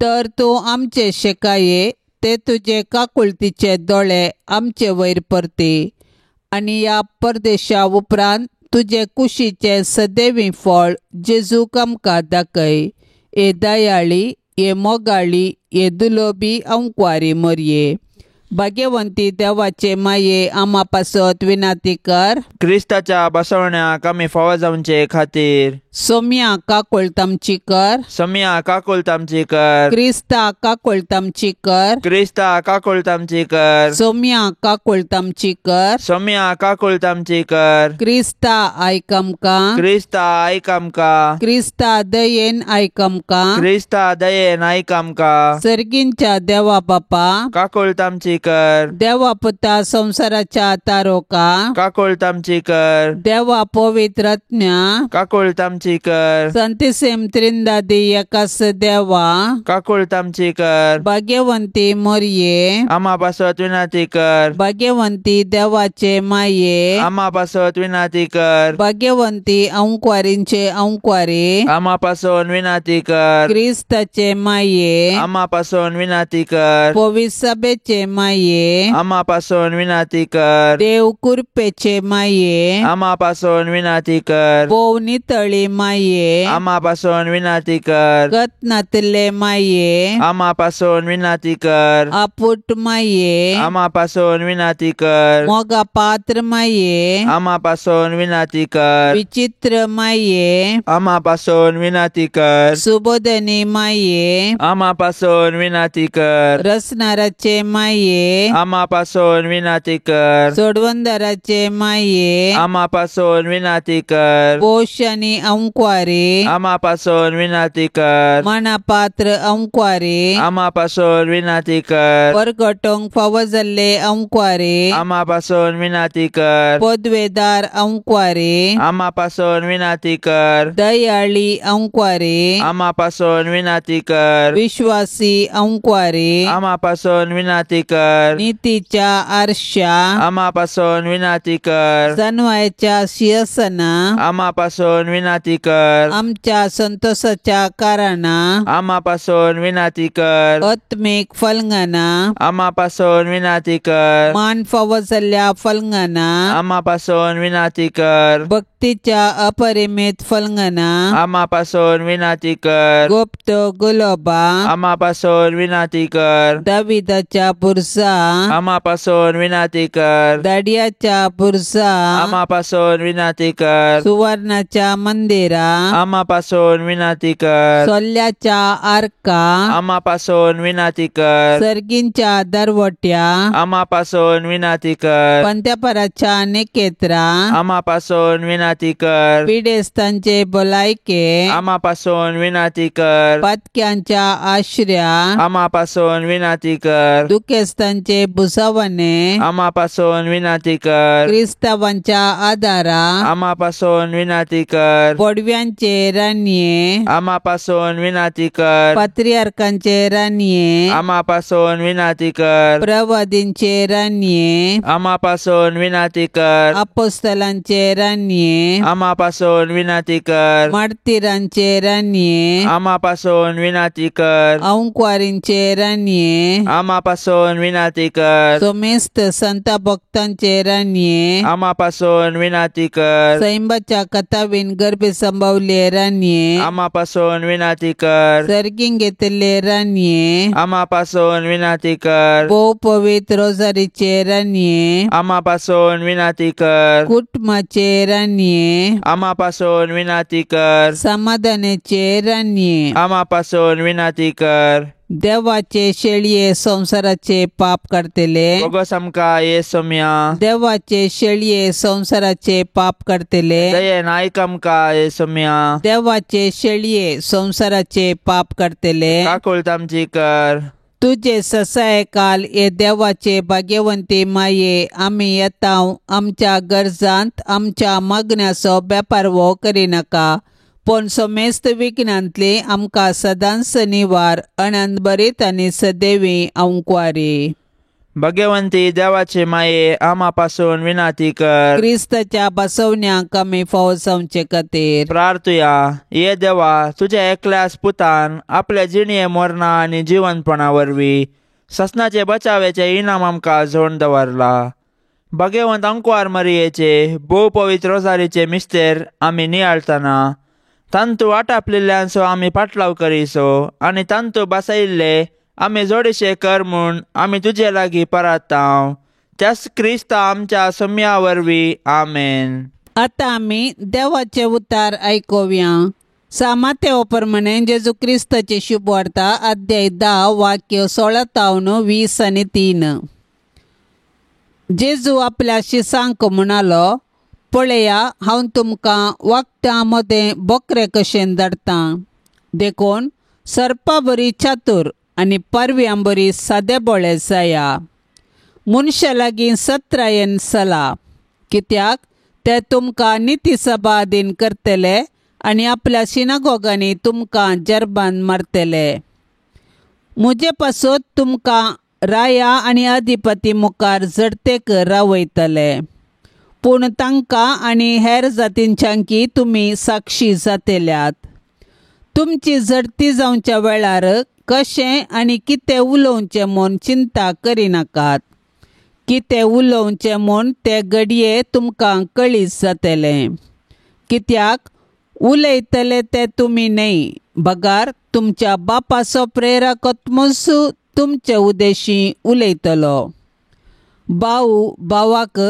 Speaker 2: तर तूं आमचे शेकाये ते तुजे काकुळतीचे दोळे आमचे वयर परती आनी ह्या परदेशा उपरांत तुजे कुशीचें सदैवी फळ जेजूक आमकां दाखय. हे दयाळी हे मोगाळी हे दुलोबी अंकवारी मरये भाग्यवंती देवाचे माये आमा पासत विनंती कर.
Speaker 3: क्रिस्ताच्या बसवण्याक आमी फावो जावचे खातीर
Speaker 2: सोम्या काकुळत आमची कर.
Speaker 3: सोम्या काकुळत आमची कर.
Speaker 2: क्रिस्ता काकुळत आमची कर.
Speaker 3: क्रिस्ता काकुळत आमची कर.
Speaker 2: सोम्या काकुळत आमची कर.
Speaker 3: सोम्या काकुळत आमची कर.
Speaker 2: क्रिस्ता आयक आमकां.
Speaker 3: क्रिस्ता आयक आमकां.
Speaker 2: क्रिस्ता दयेन आयक आमकां.
Speaker 3: क्रिस्ता दयेन आयक आमकां.
Speaker 2: सर्गींच्या देवा बापा
Speaker 3: काकुळत आमची कर.
Speaker 2: देवा पुता संवसाराच्या तारोका
Speaker 3: काकुळत आमची कर.
Speaker 2: देवा पवित्र आत्म्या
Speaker 3: काकुळत आमची कर.
Speaker 2: संतिसेम त्रिंदादी एकास देवा
Speaker 3: काकुळत आमची कर.
Speaker 2: भाग्यवंती मोरये
Speaker 3: आमा पासत विनंती कर.
Speaker 2: भाग्यवंती देवाचे माये
Speaker 3: आमा पासत विनंती कर.
Speaker 2: भाग्यवंती अंकवारींचे अंकवारी
Speaker 3: आमा पासून विनंती कर.
Speaker 2: क्रिस्ताचे माये
Speaker 3: आमा पासून विनंती कर.
Speaker 2: पवित्र सभेचे माये माये,
Speaker 3: आमा पासून विनाती कर।
Speaker 2: देव कुरपेचे माये,
Speaker 3: आमा पासून विनाती कर।
Speaker 2: भोव नितळी माये,
Speaker 3: आमा पासून विनाती कर।
Speaker 2: गत नातिल्ले माये,
Speaker 3: आमा पासून विनाती कर।
Speaker 2: आपुट माये,
Speaker 3: आमा पासून विनाती कर।
Speaker 2: मोगा पात्र माये,
Speaker 3: आमा पासून विनाती कर।
Speaker 2: विचित्र माये,
Speaker 3: आमा पासून विनाती कर।
Speaker 2: सुबोधनी माये,
Speaker 3: आमा पासून विनाती कर।
Speaker 2: रसनाराचे माये,
Speaker 3: आमा पासून विनाती कर।
Speaker 2: सोडवंदराचे माये,
Speaker 3: आमा पासून विनाती कर।
Speaker 2: पोश आनी अंकवारी,
Speaker 3: आमा पासून विनाती कर।
Speaker 2: मनापात्र अंकवारी,
Speaker 3: आमा पासून विनाती कर।
Speaker 2: परगटोंक फावो जाल्ले अंकवारी,
Speaker 3: आमा पासून विनाती कर।
Speaker 2: पदवेदार अंकवारी,
Speaker 3: आमा पासून विनाती कर।
Speaker 2: दयाळी अंकवारी,
Speaker 3: आमा पासून विनाती कर।
Speaker 2: विश्वासी अंकवारी,
Speaker 3: आमा पासून विनाती कर।
Speaker 2: नीतीच्या आरशा,
Speaker 3: आमा पासून विनाती कर।
Speaker 2: जनवायच्या शिरसना,
Speaker 3: आमा पासून विनाती कर।
Speaker 2: आमच्या संतोषाच्या कारणा,
Speaker 3: आमा पासून विनाती कर।
Speaker 2: आत्मिक फलंगना,
Speaker 3: आमा पासून विनाती कर।
Speaker 2: मान फावो जाल्ल्या फलंगना,
Speaker 3: आमा पासून विनाती कर।
Speaker 2: भक्तीच्या अपरिमित फलंगना,
Speaker 3: आमा पासून विनाती कर।
Speaker 2: गुप्त गुलोबा,
Speaker 3: आमा पासून विनाती कर।
Speaker 2: दाविदाच्या बुरसा,
Speaker 3: आमा पासून विनाती कर।
Speaker 2: दाडियाच्या बुरसा,
Speaker 3: आमा पासून विनाती कर।
Speaker 2: सुवर्णाच्या मंदिरा,
Speaker 3: आमा पासून विनाती कर।
Speaker 2: सोल्याच्या आरका,
Speaker 3: आमा पासून विनाती कर।
Speaker 2: सर्गींच्या दरवट्या,
Speaker 3: आमा पासून विनाती कर।
Speaker 2: पंत्यापराच्या निकेत्रा,
Speaker 3: आमा पासून विनाती कर।
Speaker 2: पिडेस्तांचे भलायके,
Speaker 3: आमा पासून विनाती कर।
Speaker 2: पातक्यांच्या आश्र्या,
Speaker 3: आमा पासून विनाती कर।
Speaker 2: दुखेस्तांचे भुसावणे,
Speaker 3: आमा पासून विनाती कर।
Speaker 2: क्रिस्तावांच्या आदारा,
Speaker 3: आमा पासून विनाती कर।
Speaker 2: पडव्यांचे राणये,
Speaker 3: आमा पासून विनाती कर।
Speaker 2: पात्रियार्कांचे राणये,
Speaker 3: आमा पासून विनाती कर।
Speaker 2: प्रवादींचे राणये,
Speaker 3: आमा पासून विनाती कर।
Speaker 2: अपोस्तलांचे राणये,
Speaker 3: आमा पासून विनाती कर।
Speaker 2: मार्तीरांचे राणये,
Speaker 3: आमा पासून विनाती कर।
Speaker 2: अंकवारींचे राणये,
Speaker 3: आमा पासून विनाती कर।
Speaker 2: सोमेस्त संत भक्तांचे राणये,
Speaker 3: आमा पासून विनाती कर।
Speaker 2: सैंबाच्या कथावीन गर्भे संभवले राणये,
Speaker 3: आमा पासून विनाती कर।
Speaker 2: सर्गीन घेतिल्ले राणये,
Speaker 3: आमा पासून विनाती कर।
Speaker 2: भोव पवित्र रोजारीचे राणये,
Speaker 3: आमा पासून विनाती कर।
Speaker 2: कुटुंबाचे राणये,
Speaker 3: आमा पासून विनाती कर।
Speaker 2: समाधानाचे राणये,
Speaker 3: आमा पासून विनाती कर।
Speaker 2: देवाचे शेळये संवसाराचे पाप काडटले,
Speaker 3: बोगस आमकां ये सोम्या।
Speaker 2: देवाचे शेळये संवसाराचे पाप काडटले,
Speaker 3: दयेन आयक आमकां ये सोम्या।
Speaker 2: देवाचे शेळये संवसाराचे पाप काडटले,
Speaker 3: काकूळत आमची कर।
Speaker 2: तुजे ससाय काल हे देवाचे भाग्यवंती माये, आमी येता आमच्या गरजांत आमच्या मागण्याचो बेपारवो करिनाका, पूण समेस्त विघ्नांतली आमकां सदांच निवार अनंत बरीत आनी सदैवी अंकवारी।
Speaker 3: भगवंती देवाचे माये, आमा पासून विनाती कर।
Speaker 2: क्रिस्ताच्या बसवण्याक आमी फावो जावचे खातीर
Speaker 3: प्रार्थुया। ये देवा, तुझ्या एकल्याच पुतान आपल्या जिणये मरणा आनी जिवनपणा वरवीं ससनाचे बचावेचे इनाम आमकां जोड दवरला। भगवंत अंकवार मरियेचे भोव पवित्र रोजारीचे मिस्तेर आमी नियाळतना तांतू आटापलेल्यांचो आमी पाटलाव करीसो आनी तांतू बसयिल्ले आमी जोडीशे कर म्हूण आमी तुजे लागीं परातांव, त्याच क्रिस्ता आमच्या सम्या वरवीं, आमेन।
Speaker 2: आतां आमी देवाचे उतार आयकुया। सामातेव प्रमाणे जेजू क्रिस्ताची शुभवार्ता अध्याय 10 वाक्य 16 तावन 20 आनी 3। जेजू आपल्या शिसांक म्हणालो, पळया हांव तुमकां वखदां मदें बकरे कशेन धाडटां, देखून सर्पा बरी चातूर आनी पारव्यां बरी सादे बोळे जाया। मनशा लागीं सत्रायेन सला, कित्याक ते तुमकां निती सभा अधीन करतले आनी आपल्या सिनागोगांनी तुमकां जरबान मारतले। म्हजे पासत तुमकां राया आनी अधिपती मुखार झडतेक रावयतले, पूण तांकां आनी हेर जातींच्यांकी तुमी साक्षी जातल्यात। तुमची झडती जावच्या वेळार कशें आनी कितें उलोवचें म्हूण चिंता करिनाकात. कितें उलोवचें म्हूण ते घडये तुमकां कळीत जातलें. कित्याक उलयतले ते तुमी न्हय, बगार तुमच्या बापाचो प्रेरक आत्मोच तुमचे उदेशी उलयतलो. भाव भावाक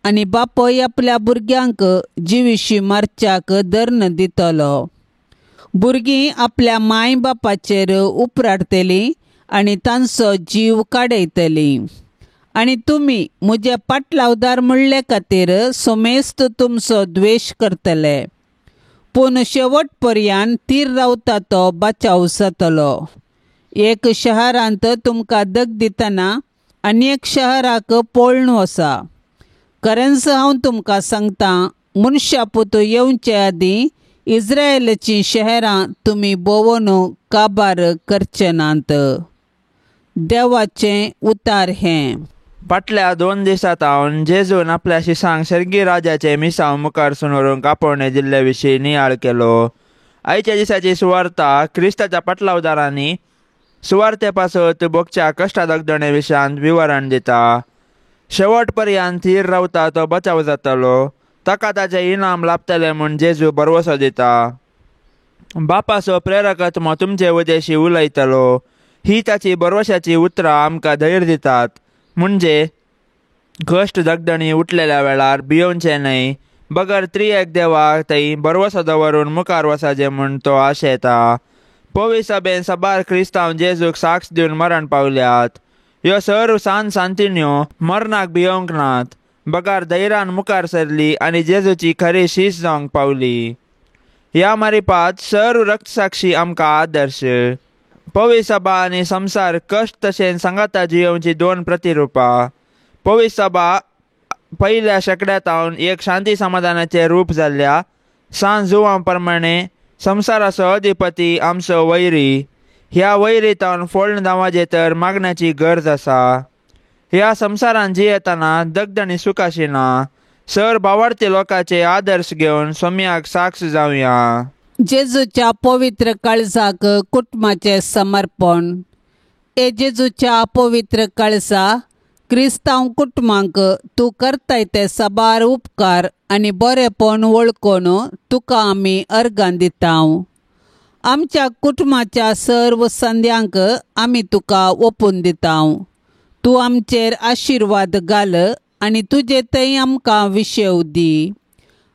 Speaker 2: आनी बापूय आपल्या भुरग्यांक जिविशी मारच्याक धर्ण दितलो. भुरगीं आपल्या माय बापाचेर उपराडतलीं आनी तांचो जीव काडयतलीं. आनी तुमी म्हजे पाटलावदार म्हणले खातीर समेस्त तुमचो द्वेश करतले. पूण शेवट पर्यान तीर रावता तो बचाव जातलो. एक शहरांत तुमकां दग दितना आनी एक शहराक पळोवन वसा. खरेंच हांव तुमकां सांगतां, मनशा पुतू येवचे आदीं इस्रायलाचीं शहरां तुमी भोंवन काबार करचे नात. देवाचें उतार हें.
Speaker 3: फाटल्या 2 दिसां सावन जेजून आपल्या शिसांक सर्गी राजाचे मिसांव मुखार व्हरूंक आपोवणें दिल्ले विशीं नियाळ केलो. आयच्या दिसाची सुवार्ता क्रिस्ताच्या पाटलावदारांनी सुवार्ते पासत भोगच्या कश्टादगदणे विशयांत विवरण दिता. शेवट पर्यंत थीर रावता तो बचाव जातलो, ताका ताचें इनाम लाभतलें म्हूण जेजू भरवसो दिता. बापाचो प्रेरक आत्मो तुमचे उदेशी उलयतलो ही ताची भरवशाची उतरां आमकां धैर्य दितात. म्हणजे कश्ट दगदणी उठलेल्या वेळार भियोवचें न्हय, बगर त्रिएक देवाक थंय भरवसो दवरून मुखार वचाचें म्हूण तो आशेता. पवी सभेन साबार क्रिस्तांव जेजूक साक्ष दिवन मरण पावल्यात. ह्यो सर्व सान सांतिण्यो मरणाक भियोवंक नात, बगर धैर्यान मुखार सरली आनी जेजूची खरी शीस जावंक पावली. ह्या मारिपात सर्व रक्तसाक्षी आमकां आदर्श. पवी सभा आनी संवसार कश्ट तशेंच सांगाता जियोवची 2 प्रतिरुपां. पवी सभा पयल्या शेंकड्यातावन एक शांती समाधानाचें रूप जाल्ल्या सान जुवां प्रमाणे संवसाराचो अधिपती आमचो वैरी. ह्या वैरी तावन फोळण धांवाचें तर मागण्याची गरज आसा. ह्या संवसारान जियेतना दगदणी सुखाशी ना. सर भावार्थी लोकांचे आदर्श घेवन सोम्याक साक्ष जावया.
Speaker 2: जेजूच्या पवित्र काळजाक कुटुंबाचें समर्पण. ए जेजूच्या पवित्र काळजा, क्रिस्तांव कुटुंबांक तूं करताय ते साबार उपकार आनी बरेपण वळखून तुका आमी अर्गां दिता. आमच्या कुटुंबाच्या सर्व संद्यांक आमी तुका ओपून दिता. तूं आमचेर आशिर्वाद घाल आनी तुजे थंय आमकां विशेव दी.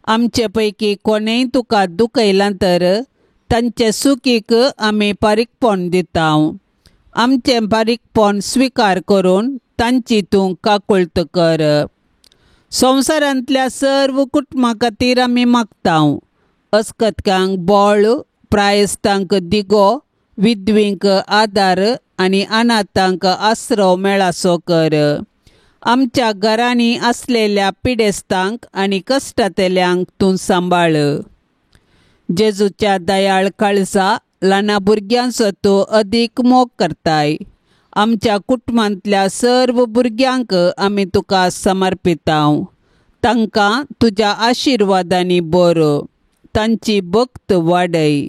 Speaker 2: आमचे पैकी कोणेय तुका दुखयलां तर तांचे सुखीक आमी बारीकपण दिता. आमचें बारीकपण स्विकार करून तांची तूं काकुळट कर. संवसारांतल्या सर्व कुटुंबां खातीर आमी मागता. अस्कतकांक बळ, प्रायस्तांक दिगो, विधवींक आदार आनी अनाथांक आसरो मेळासो कर. आमच्या घरांनी आसलेल्या पिडेस्तांक आनी कश्टांतल्यांक तूं सांबाळ. जेजूच्या दयाळ काळजा, ल्हाना भुरग्यांचो तूं अदीक मोग करताय. आमच्या कुटुंबांतल्या सर्व भुरग्यांक आमी तुका समर्पिता. तांकां तुज्या आशिर्वादांनी बरो, तांची भक्त वाडय.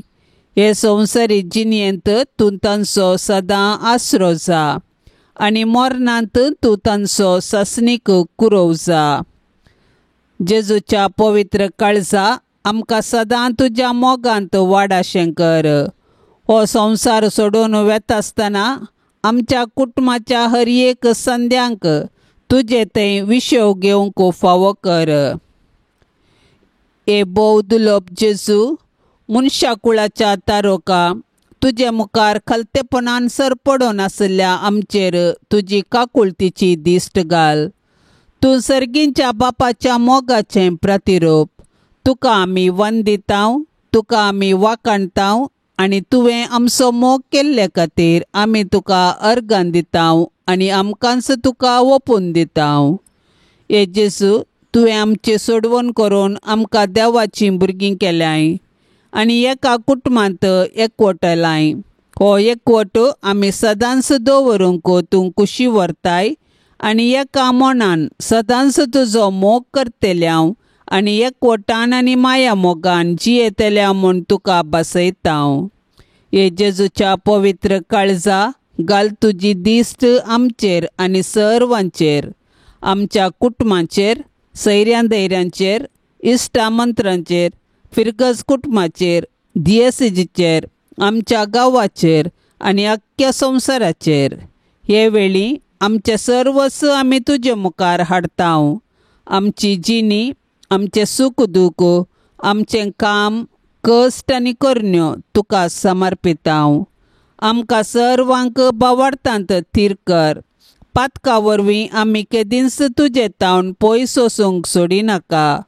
Speaker 2: हे संवसारी जिणेंत तूं तांचो सदां आसरो जा आनी मरणांत तूं तांचो सासणीक कुरोव जा. जेजूच्या पवित्र काळजा, आमकां सदां तुज्या मोगांत वाडाशें कर. हो संवसार सोडून वेता आसतना आमच्या कुटुंबाच्या हर एक संद्यांक तुजे थंय विशेव घेवंक फावो कर. ए भोव दुर्लभ जेजू, मनशा कुळाच्या तारोका, तुजे मुखार खलतेपणान सर पडून आशिल्ल्या आमचेर तुजी काकुळतीची दिश्ट घाल. तूं सर्गींच्या बापाच्या मोगाचें प्रतिरूप. तुका आमी वंदिता, तुका आमी वाखाणता आनी तुवें आमचो मोग केल्ले खातीर आमी तुका अर्गां दिता आनी आमकांच तुका ओपून दिता. हे जेजू, तुवें आमचें सोडवण करून आमकां देवाचीं भुरगीं केल्यांय आनी एका कुटुंबांत एकवटलाय. हो एकवट आमी सदांच दवरूंक तूं कुशी व्हरताय आनी एका मनान सदांच तुजो मोग करतल्या आनी एकवटान आनी माया मोगान जियेतल्या म्हूण तुका बसयता. हे जेजूच्या पवित्र काळजा घाल तुजी दिश्ट आमचेर आनी सर्वांचेर, आमच्या कुटुंबाचेर, सैऱ्यां धैर्यांचेर, इश्टा मंत्रांचेर, फिरगज कुटुंबाचेर, दियेसीचेर, आमच्या गांवाचेर आनी अख्ख्या संवसाराचेर. हे वेळी आमचें सर्वस्व आमी तुजे मुखार हाडता. आमची जिणी, आमचें सूख दूख, आमचें काम, कश्ट आनी करण्यो तुका समर्पिता. आमकां सर्वांक बावडतांत थीर कर. पातका वरवीं आमी केदींच तुजे तावन पयस वचूंक सोडिनाका.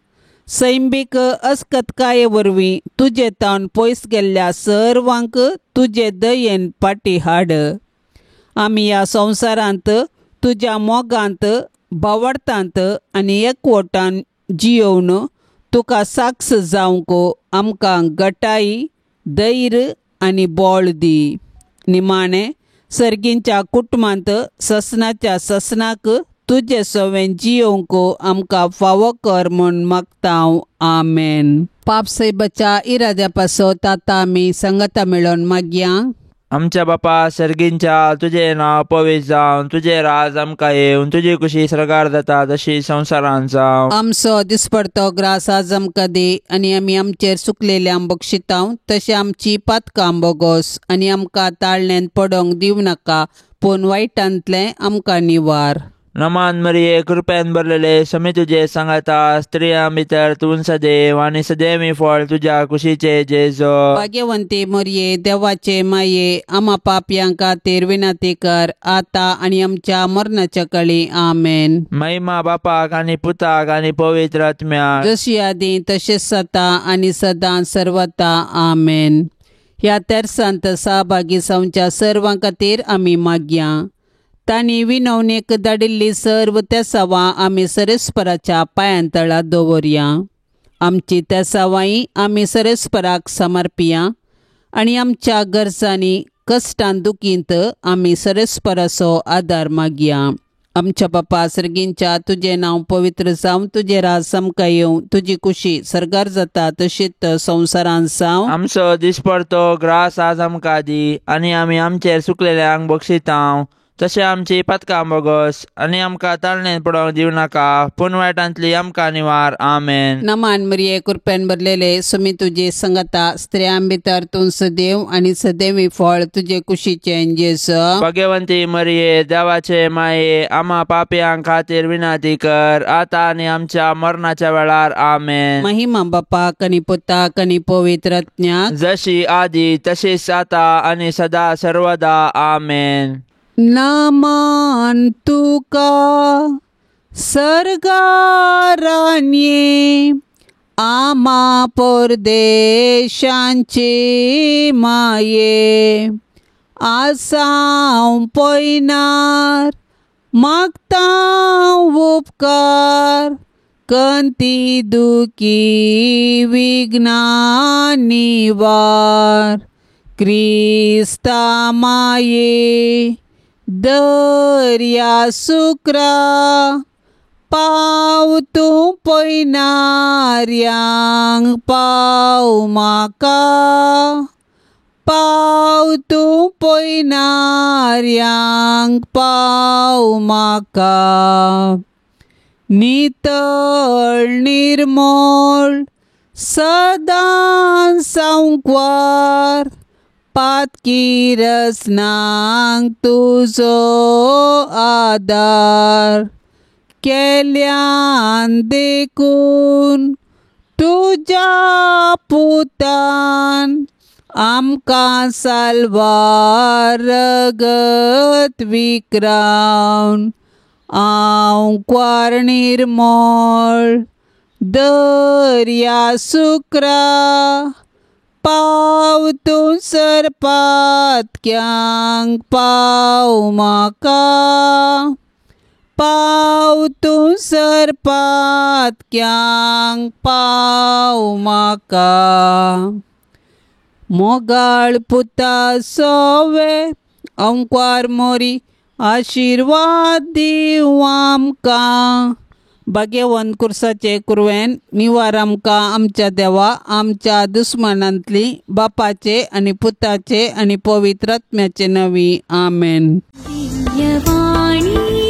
Speaker 2: सैंबीक अस्कतकाये वरवीं तुजे तावन पयस गेल्ल्या सर्वांक तुजे दयेन फाटीं हाड. आमी ह्या संवसारांत तुज्या मोगांत, बावडतांत आनी एकवटान जियोवन तुका साक्ष जावंक आमकां गटाई, धैर्य आनी बळ दी. निमाणें सर्गींच्या कुटुंबांत ससनाच्या ससनाक तुजे सवें जियोवंक आमकां फावो कर म्हूण मागता. आमेन. पाप सायबाच्या इराद्या पासत आतां आमी संगता मेळोवन मागया.
Speaker 3: आमच्या बापा सर्गींच्या, तुजें नांव पवित्र जावन, तुजें राज आमकां येवन, तुजी कुशी सर्गार जाता तशी संवसारांत जावं.
Speaker 2: आमचो दिसपडतो ग्रास आज आमकां दी आनी आमी आमचेर सुकलेल्यांक बक्षितांव तशें आमची पातकां बोगोस आनी आमकां ताळण्यांत पडोंक दिवं नाका, पूण वायटांतलें आमकां निवार.
Speaker 3: नमान मरिये, कृपेन भरलेले, समी तुजे सांगाता, स्त्रियां भितर तूं सदैव आनी सदैवी फळ तुज्या कुशीचे जेजो.
Speaker 2: भाग्यवंती मरिये, देवाचे माये, आमा पापयां खातीर विनंती कर आतां आनी आमच्या मरणाच्या कळी. आमेन.
Speaker 3: महिमा बापाक आनी पुताक आनी पवित्र आत्म्याक,
Speaker 2: जशी आदी तशेंच सता आनी सदां सर्वता. आमेन. ह्या तेरसांत सहभागी जावच्या सर्वां खातीर आमी मागया. तांणी विनवणेक धाडिल्ली सर्व तेसावां आमी सरेस्पराच्या पांयांतळा दवरया. आमची तेसावांय आमी सरेस्पराक समर्पिया आनी आमच्या गरजांनी, कश्टान, दुखींत आमी सरेस्पराचो आदार मागया. आमच्या बापा सर्गींच्या, तुजें नांव पवित्र जावं, तुजें राज आमकां येवं, तुजी कुशी सर्गार जाता तशीच संवसारांत जावं.
Speaker 3: आमचो दिसपडतो ग्रास आज आमकां दी आनी आमी आमचेर सुकलेल्यांक बक्षितांव तशें आमची पातकां बोगस आनी आमकां ताळणेन पडोवंक दिवं नाका, पूण वायटांतली आमकां निवार. आमेन.
Speaker 2: नमान मरिये, कृपेन भरलेले, सुमी तुजे संगता, स्त्रियां भितर तूं सदैव आनी सदैवी फळ तुजे कुशीचें जेजू.
Speaker 3: भाग्यवंती मरिये, देवाचे माये, आमा पापयां खातीर विनंती कर आतां आनी आमच्या मरणाच्या वेळार. आमेन.
Speaker 2: महिमा बापाक आनी पुताक आनी पवित्र आत्म्याक,
Speaker 3: जशी आदी तशीच आतां आनी सदा सर्वदा. आमेन.
Speaker 2: नमन तुका सर्गारान्ये, आमा परदेशांचे माये, आसाव पयनार मागता उपकार, कंती दुखी विघ्ना निवार, क्रिस्ता माये दर्या सुक्रा, पाव तूं पयनार्यांक पाव म्हाका, पाव तूं पयनार्यांक पाव म्हाका. नितळ निर्मळ सदां सांकवार, पातकी रचनांक तुजो आदार, केल्यान देखून तुज्या पुतान आमकां साल्वार रगत विक्रावन, आंकवार निर्मळ दर्या सुक्रा, पाव तूं सरपातक्यांक पाव म्हाका, पाव तूं सरपातक्यांक पाव म्हाका. मोगाळ पुता सोवे अंकवार मोरी, आशिर्वाद दिवं आमकां, भाग्यवंत कुर्साचे कुरवेन निवार आमकां आमच्या देवा आमच्या दुस्मानांतली बापाचे आनी पुताचे आनी पवित्र आत्म्याचे नवी. आमेन.
Speaker 1: दिव्यवाणी.